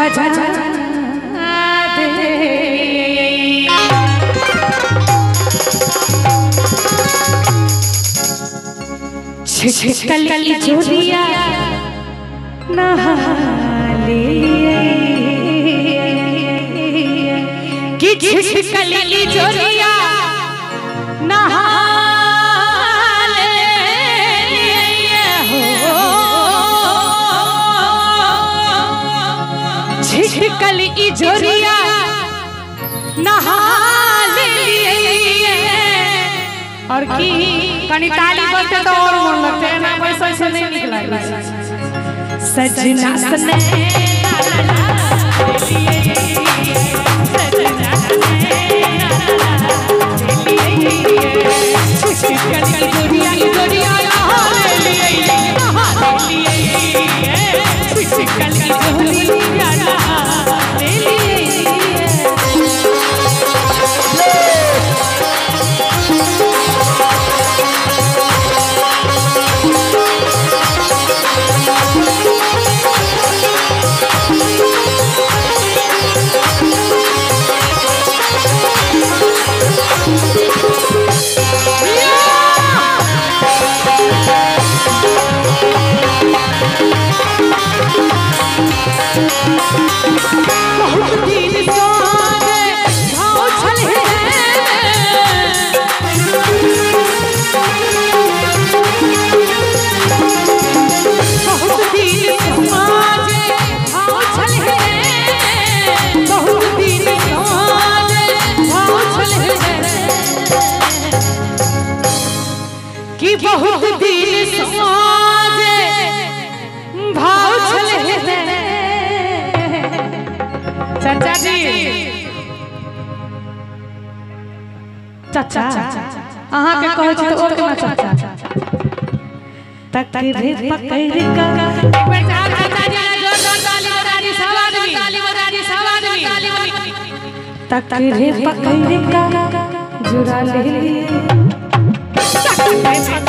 बजा दे। छिटकल जोरिया नहा ले कि छिटकल जोरिया नहा ले हो। छिटकल जोरिया नहा ले और की कनी ताली बजते तो और मन लगते है ना, वैसे ऐसे नहीं निक लागे। सजना सने कि बहुत दिन साजे भाव छल है। चाचा जी चाचा अहाँ के कहै छी त ओ केना चाचा तकरे पकड़ का। एक बेर चाचा जी ला जोरदार ताली बजा दी सब आदमी, ताली बजा दी सब आदमी। तकरे पकड़ का जुरा ले लिए, चाहता है।